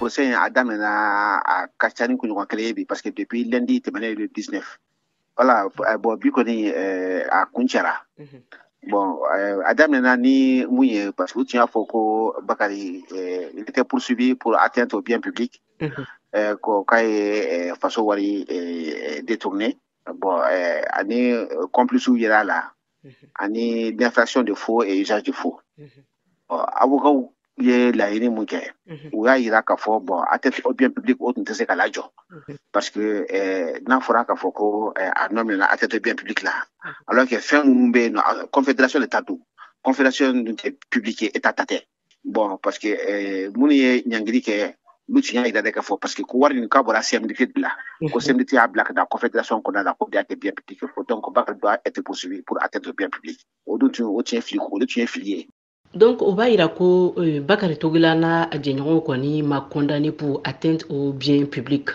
Procès in, a daminɛna, a ka ca ni kunɲɔgɔn kelen ye bi, parce que depuis lundi tɛmɛnen, le 19, voilà. Bon, bi kɔni, a kuncɛra. Bon, a daminɛna ni mun ye? Parce que u tun y'a fɔ ko Bakari, il était poursuivi pour atteinte au bien public, ko k'a ye faso wari détourné. Bon, ani complice yɛrɛ la, ani l'infraction de faux et usage de faux. Avocat ye laɲini mun kɛ? U y'a yira k'a fɔ, bon, atteinte au bien public, o tun tɛ se ka lajɔ, parce que n'a fɔra k'a fɔ ko a nɔ minɛna atteinte au bien public la, alors que fɛn minnu bɛ yen nɔ, confédération de ta don, confédération dun tɛ public ye, état ta tɛ. Bon, parce que minnu ye ɲangili kɛ, olu tun y'a yira de k'a fɔ, parce que ko wari nin k'a bɔra CMDT de la, ko CMDT y'a bila ka taa confédération kɔnɔna la, ko de y'a kɛ bien public. Donc Bakari doit être poursuivi pour atteinte au bien public. O dun tun, o tun ye fili, o de tun ye fili ye. Donc o b'a yira ko Bakari Togola n'a jɛɲɔgɔnw kɔni ma condamné pour atteinte au bien public,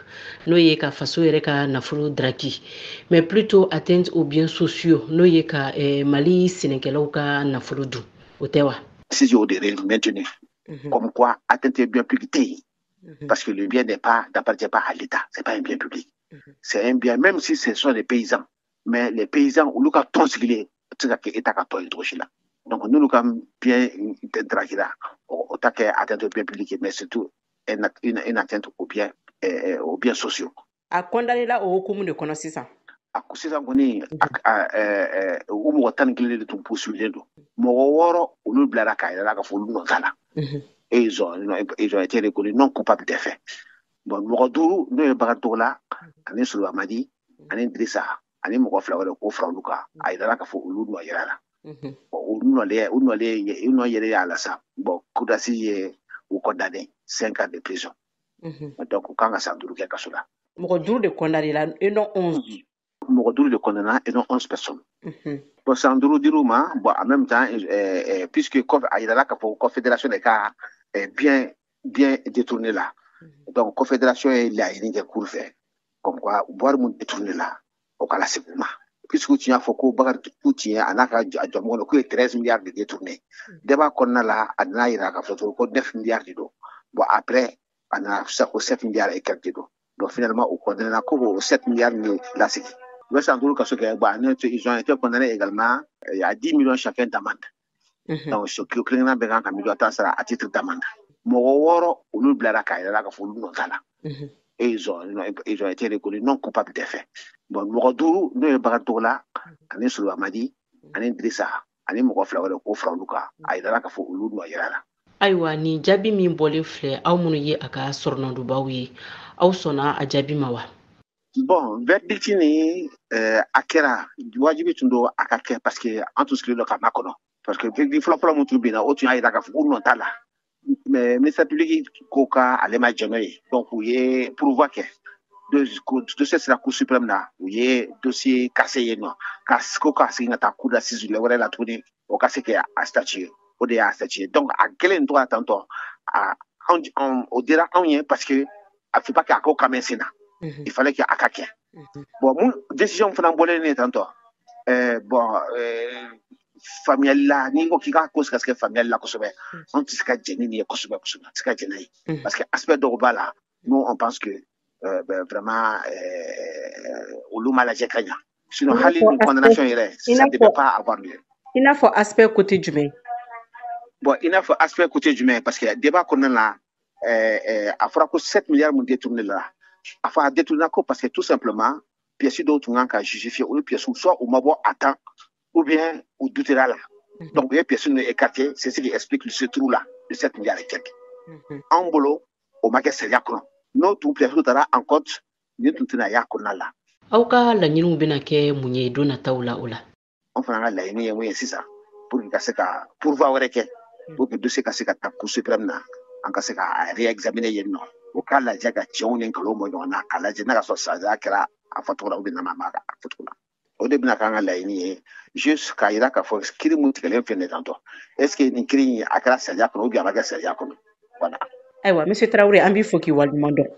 n'o ye ka faso yɛrɛ ka nafolo draki, mais plutôt atteinte aux biens sociaux, n'o ye ka Mali sɛnɛkɛlaw ka nafolo dun, o tɛ wa? Si, o de maintenu, comme quoi atteinte au bien public tɛ yen, parce que le bien n'est pas n'appartient pas à l'État, c'est pas un bien public, c'est un bien, même si ce sont des paysans, mais les paysans, olu ka tɔn sigilen tɛ se ka kɛ État ka tɔn ye cogo si la. Donc n'olu ka bien drakira, o ta kɛ atteinte au bien public, mais surtout une atteinte aux biens sociaux. A condamné la o hukumu de kɔnɔ sisan? A ko sisan kɔni, u mɔgɔ 11 de tun poursuivilen don. Mɔgɔ wɔɔrɔ, olu bilara k'a yɛrɛ la k'a fɔ olu nɔ t'a la, et ils ont été reconnus non coupables des faits. Bon, mɔgɔ duuru, n'o ye Bakari Togola ani Soloba Madi ani Dirisa ani mɔgɔ fila wɛrɛ, k'o fara olu kan, a yirala k'a fɔ olu nɔ yɛrɛ la. U nɔlen, u nɔlen, u nɔ yɛrɛ y'a la sa. Bon, cour d'assises ye u condamné 5 ans de prison. Donc u kan ka san 5 kɛ kaso la. Mɔgɔ duuru de condamné la et non 11? Mɔgɔ duuru de condamné et non 11 personnes. Bon, san 5 dir'u ma. Bon, en même temps, puisque kɔfɛ a yirala k'a fɔ confédération de ka bien détourné la, donc confédération ye laɲini kɛ cour fɛ, comme quoi wari mun détourné la, o kana segin u ma, puisque u tun y'a fɔ ko Bakari k'u tun ye a n'a ka jɔnmɔgɔw k'u ye 13 milliards de détourné. Débat kɔnɔna la, a nana yira k'a fɔ ko 9 milliards de don. Bon, après a nana sisan ko 7 milliards et quelques de don. Donc finalement u condamné ko o 7 milliards de lasegin. U bɛ san 5 kaso kɛ. Bon, ils ont été condamnés également à 10 millions chacun d'amende. Donc so kilo kelen bɛɛ kan ka miliyɔn 10 sara à titre d'amende. Mɔgɔ wɔɔrɔ, olu bilara k'a yɛrɛ la k'a fɔ olu nɔ t'a la, et ils ont été reconnus non coupables des faits. Bon, mɔgɔ duuru, n'o ye Bakari Togola ani Soloba Madi ani Dirisa ani mɔgɔ fila wɛrɛ, k'o fara olu kan, a yirala k'a fɔ olu nɔ yɛrɛ la. Ayiwa, nin jaabi min bɔlen filɛ, aw minnu ye a ka sɔrɔnɔdubaw ye, aw sɔnna a jaabi ma wa? Bon, verdict ni, a kɛra wajibi tun don a ka kɛ, parce que an tun sigilen don ka makɔnɔ, parce que verdict fɔlɔ-fɔlɔ mun tun binna, o tun y'a yira k'a fɔ k'u nɔ t'a la, mais ministère public ko ka ale ma jɛn n'o ye. Donc u ye pourvoi kɛ, dossier sera Cour suprême na, u ye dossier cassé yen nɔ, ka ko ka segin ka taa cour d'assises wɛrɛ la tuguni, o ka se kɛ a statuer. O de y'a statuer. Donc a kɛlen tora tantɔ, a anw, o dira anw ye, parce que a faut pas que a ko ka mɛn sen na, il fallait que a ka kɛ. Bon, mun décision fana bɔlen ne tantɔ, bon, faamuyali la, n'i ko k'i ka ko se ka kɛ faamuyali la kosɛbɛ, anw tɛ se ka jɛn ni nin ye kosɛbɛ kosɛbɛ, tɛ se ka jɛn n'a ye, parce que aspect dɔw b'a la, nous on pense que ben, vraiment, olu ma lajɛ ka ɲa. Sinon hali ni condamnation yɛrɛ, ça ne devait pas avoir lieu. I n'a fɔ aspect côté jumɛn? Bon, i n'a fɔ aspect côté jumɛn? Parce que débat kɔnɔna la, a fɔra ko 7 milliards mun détourné la, a fɔ a détourné ko parce que tout simplement pièces dɔw tun kan ka justifier, olu pièces, soit u ma bɔ à temps ou bien u doutera la. Donc u ye pièces ninnu écarté, c'est ce qui explique ce trou là de 7 milliards et quelques. Anw bolo, o ma kɛ sariya kɔnɔ. N'o tun pièces taara en compte, nin tun tɛna y'a kɔnɔna la. Aw ka laɲiniw bɛna kɛ mun ye don nataw la o la? An fana ka laɲini ye mun ye sisan? Pour que ka se ka pourvoi wɛrɛ kɛ, pour que dossier ka se ka taa Cour suprême na, an ka se ka réexaminer yen nɔ, o k'a lajɛ ka tiɲɛw ni nkalonw bɔ ɲɔgɔn na, k'a lajɛ n'a ka sɔrɔ sariya kɛra a fɔcogo la ou bien n'a ma a fɔcogo la. O de bɛna k'an ka laɲini ye, juste k'a yira k'a fɔ kiiri mun tigɛlen filɛ nin ye tantɔ, est ce que nin kiiri in, a kɛra sariya kɔnɔ ou bien a ma kɛ sariya kɔnɔ? Voilà. Ayiwa, monsieur Tarawele, an b'i fo k'i waleɲuman dɔn.